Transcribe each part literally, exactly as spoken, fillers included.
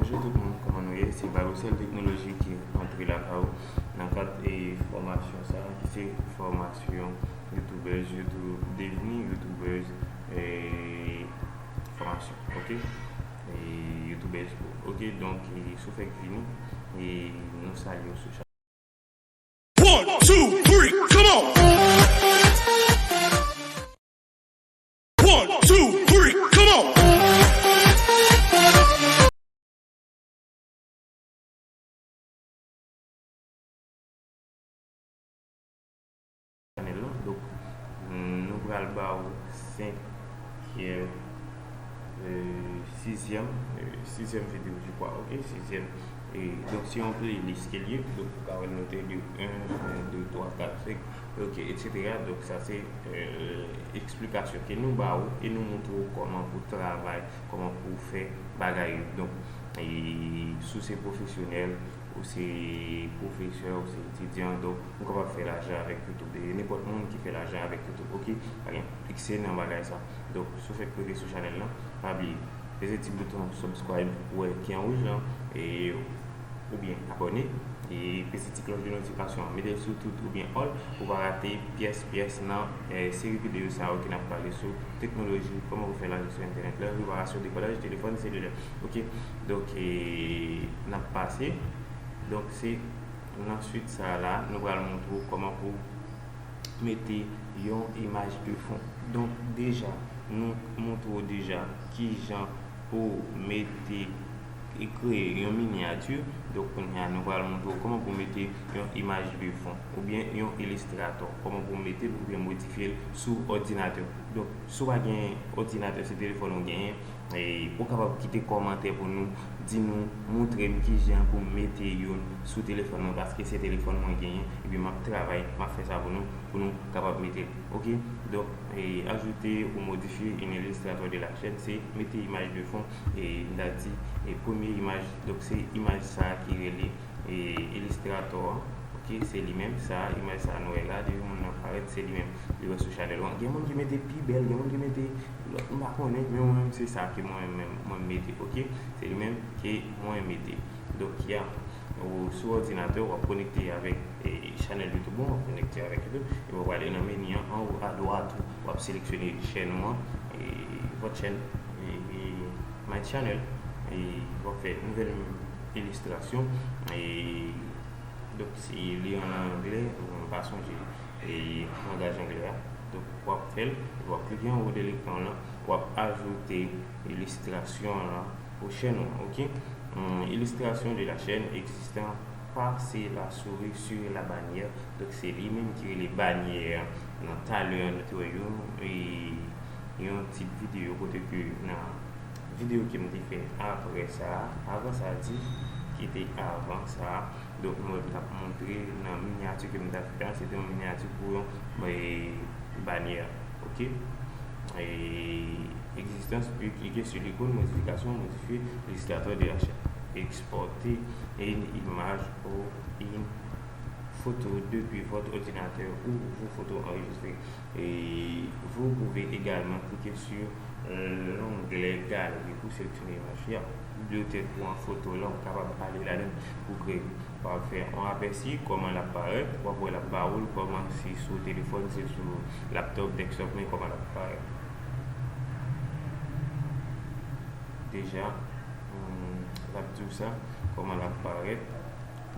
Bonjou tout moun, kòman nou ye? Se Barosel Teknoloji ki antre lakay ou nan kad e fòmasyon sa a, ki se fòmasyon YouTubers, YouTube, devni YouTubers, e fòmasyon, ok? E YouTubers, ok? Donk, e si w fèk vini, e nou salye w sou chanèl. One, two, three, come on! One, two, three, come on! Chanèl lan. Donk, nou pral ba w senkyèm, e, sizyèm, e, sizyèm videyo, je crois, ok? Sizyèm. E, donk, se yon playlist ke l ye. Donk, ou ka wè l note de un, de twa, kat, senk, ok, etsetera. Donk, sa se, e, eksplikasyon ke nou ba w e nou montre w kòman pou travay, kòman pou fè bagay yo. Donk, e, si w se pwofesyonèl, ou se pwofesè, ou se etidyan, donk, ou kapab fè lajan avèk YouTube. E nenpòt moun ki fè lajan avèk YouTube, ok? Pa gen pik se nan bagay sa. Donk, si w fèk rive sou chanèl lan, pa bliye peze ti bouton subscribe ou wè ki an wouj lan, e, oubyen abòne, e peze ti klòch de notifikasyon an, mete l sou tout oubyen all pou w pa rate pyès, pyès nan, e, seri videyo sa yo ke n ap pale sou teknoloji, kòman pou fè lajan sou entènèt lan, reparasyon dekodaj telefòn selilè. Ok? Donk, e, n ap pase. Donk, se nan swit sa a la, nou pral montre w kòman pou mete yon imaj de fon. Donk, deja, nou montre w deja kijan pou mete e kreye yon minyati. Donk, kounye a, nou pral montre w kòman pou mete yon imaj de fon oubyen yon ilistrator, kòman pou mete l oubyen modifye l sou òdinatè w. Donk, si w pa gen òdinatè, se telefòn ou genyen, e, ou kapab kite kòmantè pou nou, di nou, montre m kijan pou m mete youn sou telefòn mwen, paske se telefòn mwen genyen, epi m ap travay, m ap fè sa pou nou, pou nou kapab mete l. Ok? Donk, e, ajouter ou modifier un illustrator de la chaîne, se mete imaj de fon, e, m ta di, e, premye imaj, donk se imaj sa a ki rele, e, ilistrator an. Ok, se li menm sa, imaj sa nou wè la, depi moun nan parèt, se li menm. Li wè sou chanèl ou an. Gen moun ki mete pi bèl, gen moun ki mete lòt, m pa konnen, men mwen menm, se sa ke mwen menm, mwen mete, ok? Se li menm ke mwen mete. Donk, ya, ou sou òdinatè, w ap konekte avèk, e, chanèl YouTube ou, w ap konekte avèk YouTube, epi w ap ale nan meni an, anwo adwat, w ap seleksyone chèn ou an, e, votre chaîne, e, e, my channel, e, w ap fè nouvèl ilistrasyon, e, Donk, si li an anglè, m pa sonje, e, langaj anglè a. Donk, w ap fè l, w ap klike anwo de lekran w lan, w ap ajoute ilistrasyon an lan pou chèn ou an, ok? Hum, illustration de la chaîne existant, passe la souris sur la bannière. Donk, se li menm ki rele banyè an. Nan talè, nou te wè yon, e, yon tit videyo kote ke nan videyo ke m te fè apre sa, avan sa di, ki te avan sa, Donk, mwen, m t ap montre nan minyati ke m t ap fè a, se te yon minyati pou yon, e, banyè, ok? E, existence, puis cliquez sur l'icône modification, modifier l'illustrateur de la chaîne. Exporter une image ou une photo depuis votre ordinateur ou vos photos enregistrées. Et vous pouvez également cliquer sur, euh, l'onglet galerie pour sélectionner l'image. Ya, bibliyotèk ou an foto la, ou kapab ale ladan pou kreye. W ap fè yon apèsi kòman l ap parèt, w ap wè l ap ba ou l kòman, si sou telefòn, si sou laptop, desktop, men kòman l ap parèt. Deja, hum, l ap di w sa, kòman l ap parèt.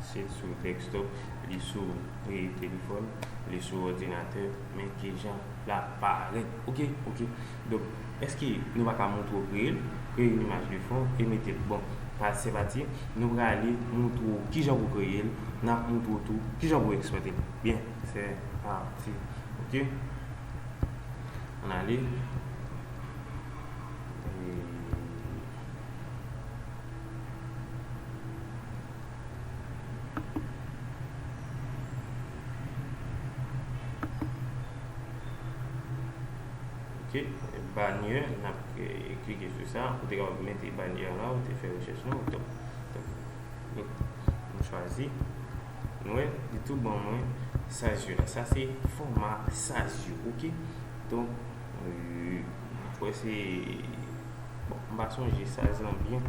Se sou desktop, li sou, e, telefòn, li sou òdinatè, men kijan l ap parèt. Ok, ok. Donk, èske nou pa ka montre w kreye l, kreye yon imaj de fon e mete l? Bon, pa, se pati, nou prale montre w kijan pou kreye l, n ap montre w tou kijan pou ekspòte l. Byen, se pati. Ok? Ann ale. E, ok, banyè, n ap, e, klike sou sa. Ou te kapab mete banyè la, ou te fè rechèch lan, ou t ap, t ap, donk, m chwazi. Nou wè, li tou ban mwen size yo la. Sa se fòma size yo, ok? Donk, e, m kwè se Bon, m pa sonje size lan byen,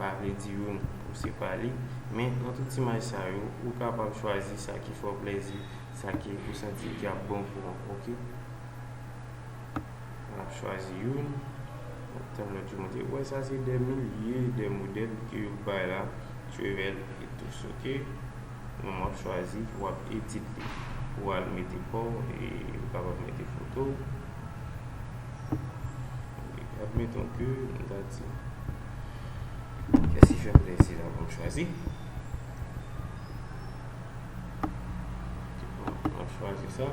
pa vle di youn ou se pa li. Men nan tout imaj sa yo, ou kapab chwazi sa ki fè w plèzi, sa ki ou santi ki ap bon pou ou, oke? M ap chwazi youn. M ap tann lòt yo monte. Ou wè sa se dè milye dè modèl ke yo bay la. Travel et tout, oke? Mwen m ap chwazi, w ap edit li. Ou al mete pa w, e ou kapab mete foto w. Admettons que m ta di, kiyès ki fè m plèzi la pou m chwazi? M ap chwazi sa.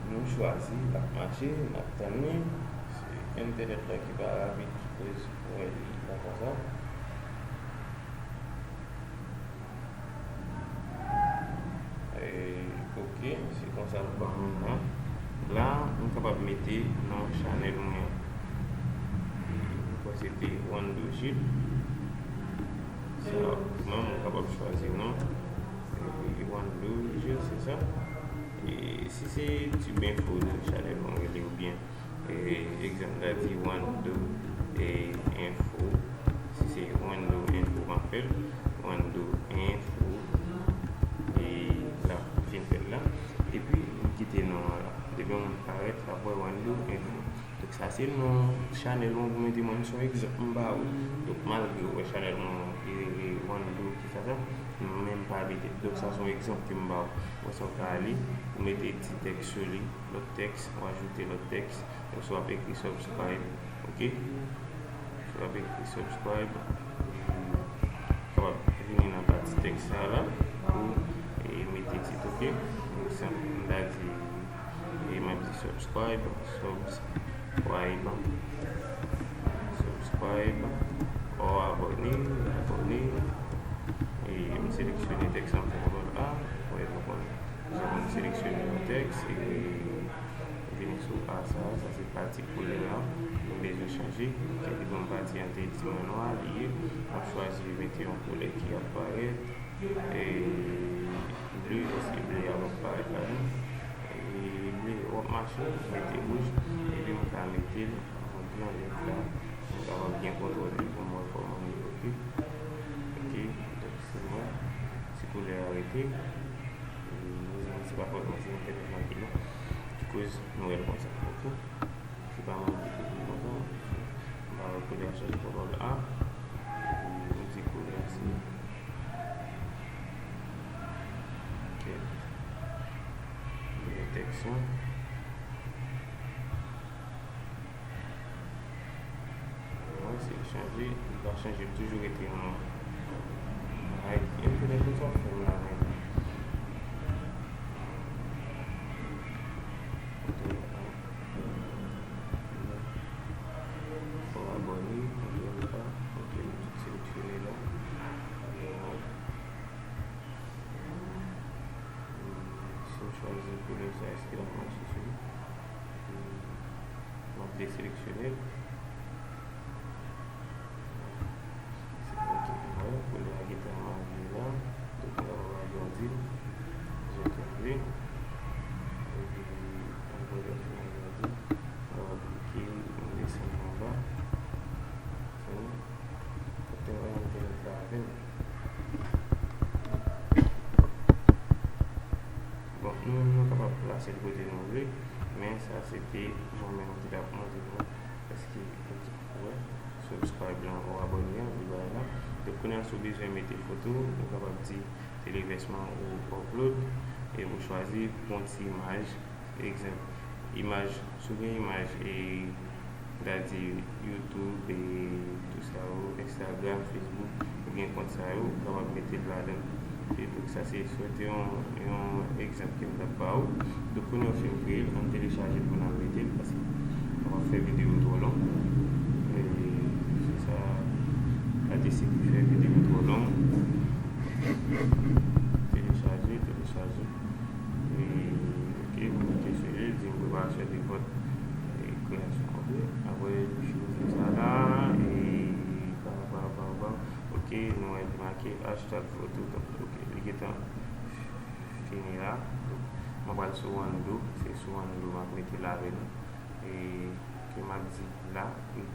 Nou chwazi, l ap mache, n ap tann li. Se entènèt la ki pa rapid ki koz ou wè li pa konsa. E, oke, se konsa l ban mwen la. La, m kapab mete non chanèl mwen an. Mwen kwè se te Wando Jules. Sa, mwen, mwen kapab chwazi non. Epi Wando Jules, se sa. E si se Tube Info chanèl mwen rele oubyen, e, egzanp, m ta di Wando, e, Info. Si se Wando Info m ap fè l, Wando Info, e la, m fin fè l la. Epi, m kite non an la. Depi yon moun parèt, l ap wè Wando Info. Donk, sa se non chanèl mwen pou mete mwen, se yon egzanp m ba ou. Donk, malgre ou wè chanèl mwen, e, e, Wando, ki sa sa, men m pa mete. Donk, sa se yon egzanp ke m ba ou. Ou sa w ka ale, ou mete ti tèks sou li, lòt tèks, ou ajoute lòt tèks. Donk, si w ap ekri subscribe, oke? Si w ap ekri subscribe, ou kapab vini nan pati tèks sa la pou, e, mete tit, oke? Egzanp, m ta di, e, m ap di subscribe, subscribe, subscribe, or abòne, abòne. E m seleksyone tèks la, m fè kontwòl A, ou wè, nou konn, nou konn seleksyone yon tèks, e vini sou A sa, sa se pati koulè a, nou bezwen chanje, kèlkeswa pati an te di mwen nwa li ye, m ap chwazi mete yon koulè ki ap parèt, e ble, èske ble a p ap parèt ladan? E ble, w ap mache, mete wouj, epi m ka mete l an blan nèt la, m kapab gen kontwòl li pou m wè kòman li ye, oke? Oke, donk se bon, ti koulè a rete, e mezanmi, se pa fòt mwen, se entènèt mwen ki lon, ki koz nou wè l konsa, oke? Se pa mwen ki koz li konsa, m pa wè koulè a chanje, kontwòl A, epi nou di koulè a se Ok. Mete tèks lan. Mwen, si l chanje, li pa chanje, l toujou rete yon bagay. Entènèt mwen sa fè m la menm. Fò abòne, kontwòl A, ok, nou tout seleksyone la. Si m chwazi koulè sa, èske l ap mache sou li? M ap deseleksyone l. Ok, koulè a gentan marye la. Donk, nou kapab agrandi l. Jan ke nou vle. Epi, apre lè fin agrandi, nou kapab klike, nou desann anba. Kote entènèt la avè m. Bon, nou menm nou kapab plase l kote nou vle, men sa se te mwen menm ki t ap montre nou èske ou wè subscribe lan ou abòne an, li bay la. Donk, kounye a, si w bezwen mete foto, ou kapab di televèsman ou upload, e ou chwazi pran ti imaj, egzanp, imaj, si w gen imaj, e, m ta di YouTube, e, tout sa yo, Instagram, Facebook, ou gen kont sa yo, ou kapab mete l ladan. E donk, sa se sot yon, yon egzanp ke m t ap ba ou. Donk, kounye a w fin kreye l, ann telechaje l pou n al mete l, paske m p ap fè videyo twò long. E, se sa, pa deside fè videyo twò long. Telechaje, telechaje. E, ok, mwen klike sou li, di m preparasyon de kòd, e, kreyasyon konplè. Apre, li fin di m sa la, e, pa, pa, pa, pa. Ok, nou wè li make hashtag foto, donk, ok, li gentan fini la. Donk, mwen pral sou Wando, se sou Wando m ap mete l avè nou. E, ok, m ap di la, m